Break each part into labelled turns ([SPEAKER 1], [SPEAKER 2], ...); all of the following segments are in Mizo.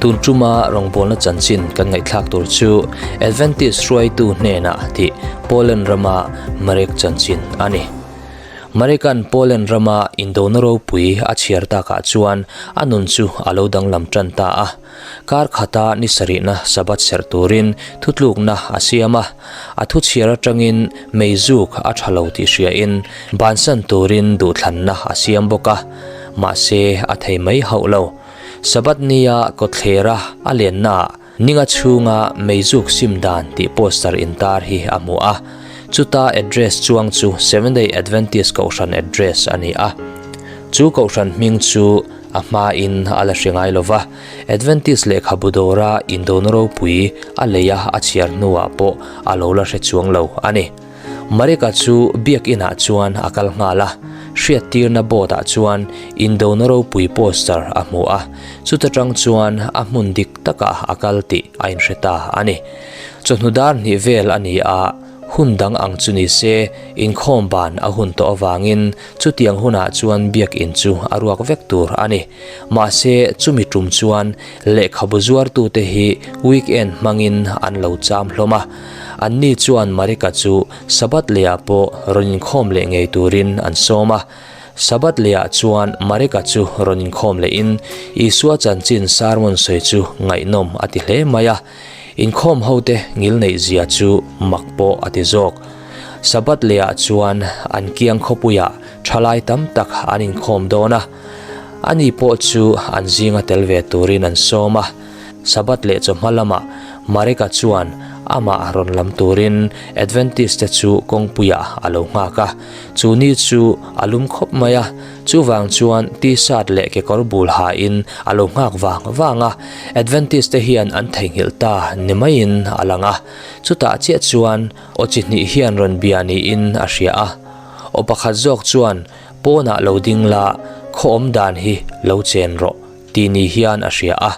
[SPEAKER 1] Tun tuma rawngbawlna chanchin kan ngaihthlak tur chu Adventist hruaitu hnenah tih Poland rama Marek chanchin a ni. Marekan Poland rama indona ropui a chhiar takah chuan a nun chu a lo danglam tan ta a. Kar khata ni sarihna Sabbath serh turin thutlukna a siam a, a thu chhiar atangin meizuk a tha lo tih hriain bansan turin duhthlanna a siam bawk a, mahse a thei mai hauh lo. Sabbath nia kawtthlera a lennaah ninga chhunga meizuk sim dan tih poster intar hi a hmu a, chuta address chuang chu Seventh-day Adventist Kohhran address a ni a. Chu Kohhran hming chu A hmain a la hre ngai lo va, Adventist lehkhabu dawra indona ropui a lei a a chhiar hnuah pawh a lo la hre chuang lo a ni. Marika chu biakinah chuan a kal nghal a, hriattirna board-ah chuan indona ropui poster a hmu a, chuta tang chuan a hmun dik takah a kal tih a inhre ta a ni. Chawhnu dar hnih vel a ni a, Hun dang ang chu ni se, inkhawm ban a hun tawh avangin chutiang hunah chuan biakinn chu a ruak vek tur a ni. Mahse, chumi tum chuan lehkhabu zuartute hi weekend hmangin an lo cham hlawm a. Anni chuan Marika chu Sabbath lehah pawh rawn inkhawm leh ngei turin an sawm a. Sabbath lehah chuan Marika chu rawn inkhawm lehin Isua chanchin sermon sawi chu ngaihnawm a ti hle mai a. Inkhawm hote ngil neih zia chu mak pawh a ti zawk. Sabbath lehah chuan an kiang khawpuiah thalai tam tak an inkhawm dawn a, ani pawh chu an zinga tel ve turin an sawm a. Sabbath leh chawhma lamah Mareka chuan amah rawn lam turin Adventist te chu kawngpuiah a lo nghak a. Chu ni chu a lum khawp mai a, Chuvang chuan T-shirt leh kekawr bul hain a lo nghak vang vang a, Adventist te hian an theihnghilh ta ni maiin a lang a. Chutah chiah chuan aw chi hnih hian rawn bia niin a hria a. Aw pakhat zawk chuan, Pawnah lo ding la, khaw awm dan hi lo chen rawh, ti ni hian a hria a.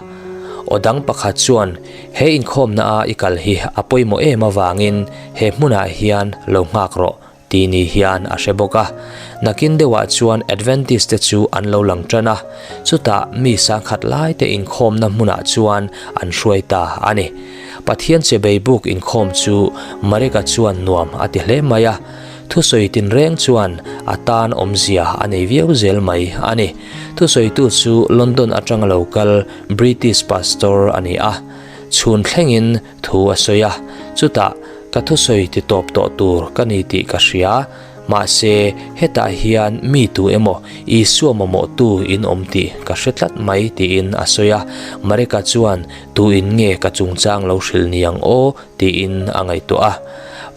[SPEAKER 1] Aw dang pakhat chuan, He inkhawmna a i kal hi a pawimawh em avangin he hmunah hian lo nghak rawh, Ti ni hian a hre bawk a. Nakin deuhah chuan Adventist te chu an lo lang tan a, chutah mi sangkhat lai te inkhawmna hmunah chuan an hruai ta a ni. Pathian che bei buk inkhawm chu Marika chuan nuam a ti hle mai a, thusawi tinreng chuan a tan awmzia a nei viau zel mai a ni. Thusawitu chu London atanga lo kal British Pastor a ni a, chhun thlengin Thu a sawi a, chutah ka thusawi ti tawp tawh tur ka ni tih ka hria, mahse hetah hian mi tu emaw Isua mamawhtu in awm tih ka hre tlat mai tiin a sawi a, Mareka chuan tuin nge ka chungchang lo hrilh ni ang aw tiin a ngaihtuah a.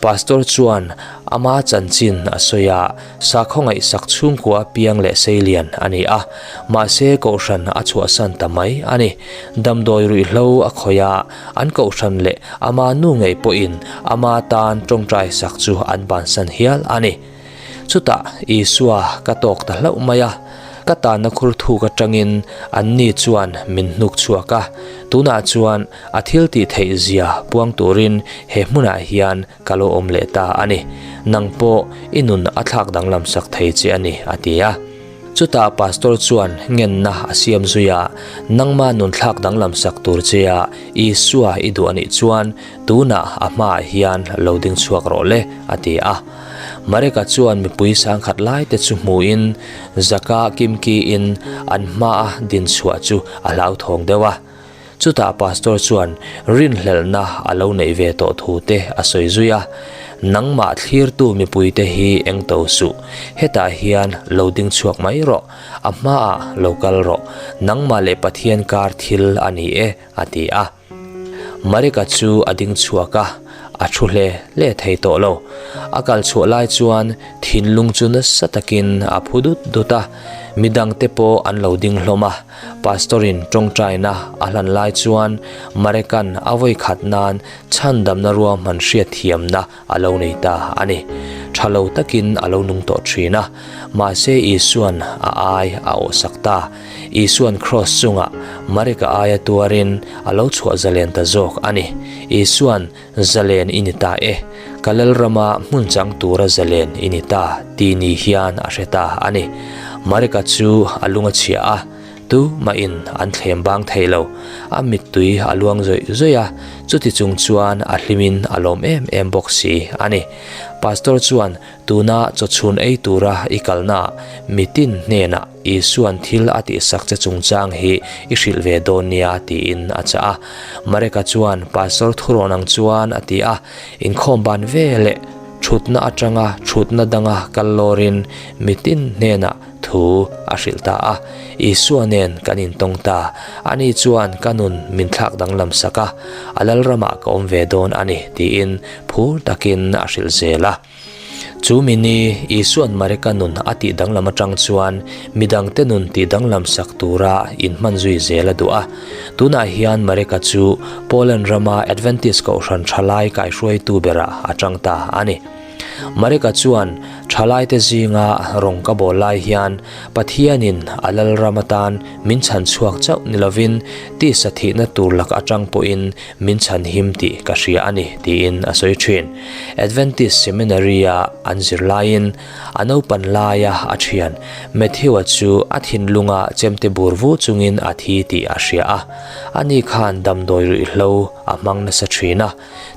[SPEAKER 1] Pastor chuan ama chanchin a sawi a, Sakhaw ngaihsak chhungkua piang leh seilian a ni a, mahse kohhran a chhuahsan ta mai a ni. Damdawi ruihhlo a khawih a, an kohhran leh ama nu ngei pawhin ama tan tawngtai sak chu an bansan hial a ni. Chutah Isua ka tawk ta hlauh mai a, ka tanna khur thuk atangin anni chuan min hnuk chhuak a, tunah chuan a thil tih theih zia puang turin he hmunah hian Ka lo awm leh ta a ni. Nang pawh i nun a thlak danglam sak thei che a ni, a ti a. Chutah pastor chuan ngenna a siam zui a, Nangma nun thlak danglam sak tur che a Isua i duh a nih chuan tunah a hmaah hian lo ding chhuak rawh le, a ti a. Mareka chuan mipui sangkhat lai te chu hmuin Zaka kimkiin an hmaa din chhuah chu a hlauthawng deuh a. Chutah Pastor chuan rinhlelhna a lo neih ve tawh thu te a sawi zui a, Nangmah thlirtu mipuite hi eng to suh, hetah hian lo ding chhuak mai rawh, a hmaah lo kal rawh, nangmah leh Pathian kar thil a ni e, a ti a. Marika chu a ding chhuak a, a thu hle hle thei tawh lo. A kal chhuah lai chuan thinlung chu nasa takin a phu dut dut a, midangte pawh an lo ding hlawm a. Pastor-in tawngtaina a hlan lai chuan Marekan a vawi khat nan chhandamna ruahman hriatthiamna a lo nei ta a ni. Tha lo takin a lo nung tawh thin a, mahse Isuan a ai a awhsak ta. Isuan kraws chungah Mareka aia tuarin a lo chhuah zalen ta zawk a ni. Isuan zalen i ni ta e, ka Lalrama hmun chang tura zalen i ni ta ti ni hian a hre ta a ni. Marika chu a lung a chhia a, tumahin an thlem bang thei lo. A mittui a luang zawih zawih a, chuti chung chuan a hlimin a lawm em em bawk si a ni. Pastor chuan tuna chawchhun ei tura i kalnaah mitin hnenah Isuan thil a tihsak che chungchang hi i hrilh ve dawn nia tiin a chah a. Mareka chuan Pastor thurawn ang chuan a ti a, inkhawm ban veleh thutna atanga thutna danga kal lawrin mitin hnenah thu a hrilh ta a. Isua nen kan intawng ta. Ani chuan ka nun min thlak danglam sak a, a lalramah ka awm ve dawn a ni tiin phur takin a hrilh zel a. Chu mi ni Isua'n Mareka nun a tih danglam atang chuan midangte nun tih danglam sak tura inhman zui zel a duh a. Tunah hian Mareka chu Poland rama Adventist Kohhran thalai kaihruaitu berah a tang ta a ni. Mareka chuan thalaite zinga rawng ka bawl lai hian Pathianin a Lalram atan min chhan chhuak chauh ni lovin tisa thihna tur lak atang pawhin Min chhan him tih ka hria a ni, tiin a sawi thin. Adventist Seminary-a an zir laiin a naupan laia a thian Matthew-a chu a thinlunga chemte bur vu chungin a thi tih a hria a. Ani khan damdawi ruihhlo a hmang nasa thin a,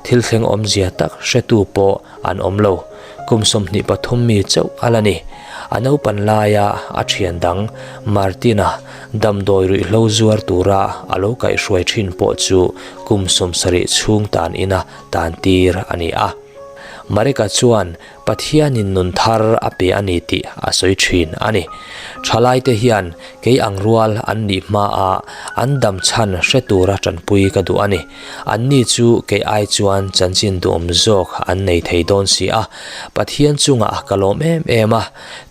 [SPEAKER 1] thil thleng awmzia tak hretu pawh an awm lo. Kum 23 mi chauh a la ni. A naupan laia a thian dang Martin-a damdawi ruihhlo zuar tura a lo kaihhruai thin pawh chu kum 70 chhung tan ina tan tir a ni a. Marika chuan Pathianin nun thar a pe a ni tih a sawi thin a ni. Thalaite hian kei ang rual an nih hmaah an dam chhan hre tura tanpui ka duh a ni. Anni chu kei ai chuan chanchin duhawm zawk an nei thei dawn si a, Pathian chungah ka lawm em em a,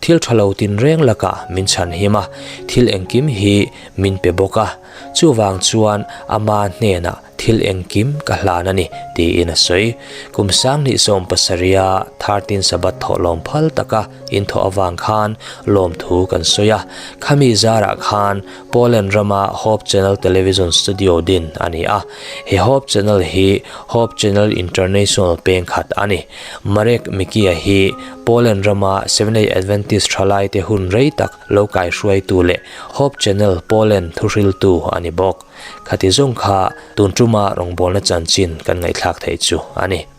[SPEAKER 1] thil tha lo tinreng lakah min chhanhim a, thil engkim hi min pe bawk a, chuvang chuan ama hnenah thil engkim ka hlan a ni, tiin a sawi. Kum 2017 a 13 Sabbath thawhlawm phal taka inthawh avang khan lawmthu kan sawi a, khami zarah khan Poland rama Hope Channel Television Studio din a ni a, he Hope Channel hi Hope Channel International peng khat a ni. Marek Mikia hi Poland rama Seventh-day Adventist thalaite hun rei tak lo kaihruaitu leh Hope Channel Poland thuhriltu a ni bawk. Khati zawng kha tun tuma rawngbawlna chanchin kan ngaihthlak theih chu a ni.